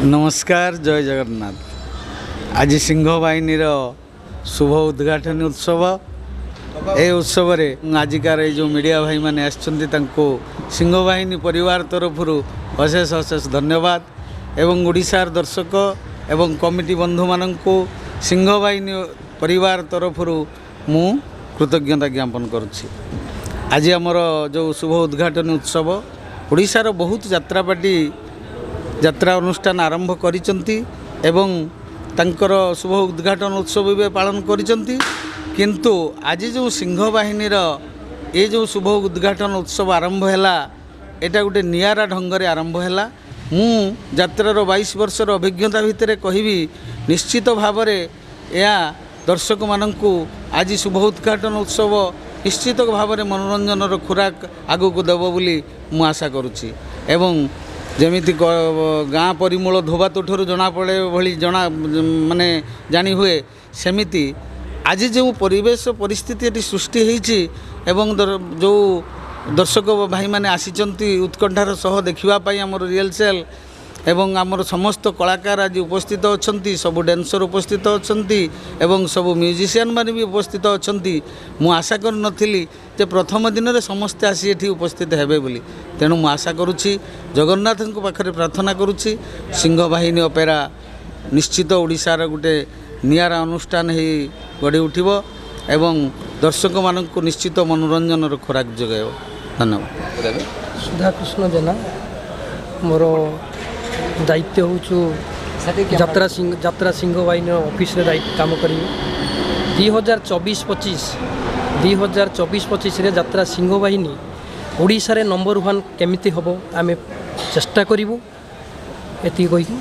ନମସ୍କାର, ଜୟ ଜଗନ୍ନାଥ। ଆଜି ସିଂହବାହିନୀର ଶୁଭ ଉଦ୍ଘାଟନୀ ଉତ୍ସବ। ଏ ଉତ୍ସବରେ ଆଜିକାର ଏଇ ଯେଉଁ ମିଡ଼ିଆ ଭାଇମାନେ ଆସିଛନ୍ତି, ତାଙ୍କୁ ସିଂହବାହିନୀ ପରିବାର ତରଫରୁ ଅଶେଷ ଅଶେଷ ଧନ୍ୟବାଦ ଏବଂ ଓଡ଼ିଶାର ଦର୍ଶକ ଏବଂ କମିଟି ବନ୍ଧୁମାନଙ୍କୁ ସିଂହବାହିନୀ ପରିବାର ତରଫରୁ ମୁଁ କୃତଜ୍ଞତା ଜ୍ଞାପନ କରୁଛି। ଆଜି ଆମର ଯେଉଁ ଶୁଭ ଉଦ୍ଘାଟନୀ ଉତ୍ସବ, ଓଡ଼ିଶାର ବହୁତ ଯାତ୍ରାପାର୍ଟି ଯାତ୍ରା ଅନୁଷ୍ଠାନ ଆରମ୍ଭ କରିଛନ୍ତି ଏବଂ ତାଙ୍କର ଶୁଭ ଉଦ୍ଘାଟନ ଉତ୍ସବ ବି ପାଳନ କରିଛନ୍ତି। କିନ୍ତୁ ଆଜି ଯେଉଁ ସିଂହବାହିନୀର ଏ ଯେଉଁ ଶୁଭ ଉଦ୍ଘାଟନ ଉତ୍ସବ ଆରମ୍ଭ ହେଲା, ଏଇଟା ଗୋଟେ ନିଆରା ଢଙ୍ଗରେ ଆରମ୍ଭ ହେଲା। ମୁଁ ଯାତ୍ରାର 22 ବର୍ଷର ଅଭିଜ୍ଞତା ଭିତରେ କହିବି, ନିଶ୍ଚିତ ଭାବରେ ଏହା ଦର୍ଶକମାନଙ୍କୁ ଆଜି ଶୁଭ ଉଦ୍ଘାଟନ ଉତ୍ସବ ନିଶ୍ଚିତ ଭାବରେ ମନୋରଞ୍ଜନର ଖୋରାକ ଆଗକୁ ଦେବ ବୋଲି ମୁଁ ଆଶା କରୁଛି। ଏବଂ ଯେମିତି ଗାଁ ପରିମଳ ଧୋବା ତୁଠରୁ ଜଣାପଡ଼େ ଭଳି ଜଣା ମାନେ ଜାଣି ହୁଏ, ସେମିତି ଆଜି ଯେଉଁ ପରିବେଶ ପରିସ୍ଥିତି ଏଠି ସୃଷ୍ଟି ହେଇଛି ଏବଂ ଯେଉଁ ଦର୍ଶକ ଭାଇମାନେ ଆସିଛନ୍ତି ଉତ୍କଣ୍ଠାର ସହ ଦେଖିବା ପାଇଁ ଆମର ରିହର୍ସାଲ୍ ଏବଂ ଆମର ସମସ୍ତ କଳାକାର ଆଜି ଉପସ୍ଥିତ ଅଛନ୍ତି, ସବୁ ଡ୍ୟାନ୍ସର ଉପସ୍ଥିତ ଅଛନ୍ତି ଏବଂ ସବୁ ମ୍ୟୁଜିସିଆନ୍ ମାନେ ବି ଉପସ୍ଥିତ ଅଛନ୍ତି। ମୁଁ ଆଶା କରିନଥିଲି ଯେ ପ୍ରଥମ ଦିନରେ ସମସ୍ତେ ଆସି ଏଠି ଉପସ୍ଥିତ ହେବେ ବୋଲି। ତେଣୁ ମୁଁ ଆଶା କରୁଛି, ଜଗନ୍ନାଥଙ୍କ ପାଖରେ ପ୍ରାର୍ଥନା କରୁଛି, ସିଂହବାହିନୀ ଅପେରା ନିଶ୍ଚିତ ଓଡ଼ିଶାର ଗୋଟେ ନିଆରା ଅନୁଷ୍ଠାନ ହେଇ ଗଢ଼ି ଉଠିବ ଏବଂ ଦର୍ଶକମାନଙ୍କୁ ନିଶ୍ଚିତ ମନୋରଞ୍ଜନର ଖୋରାକ ଯୋଗାଇବ। ଧନ୍ୟବାଦ। ସୁଧାକୃଷ୍ଣ ଜେନା। ମୋର ଦାୟିତ୍ୱ ହେଉଛୁ ଯାତ୍ରା ସିଂହ, ଯାତ୍ରା ସିଂହ ବାହିନୀର ଅଫିସରେ ଦାୟିତ୍ୱ କାମ କରିବି। 2024-25, 2024-25ରେ ଯାତ୍ରା ସିଂହ ବାହିନୀ ଓଡ଼ିଶାରେ ନମ୍ବର ୱାନ୍ କେମିତି ହେବ, ଆମେ ଚେଷ୍ଟା କରିବୁ। ଏତିକି କହିକି।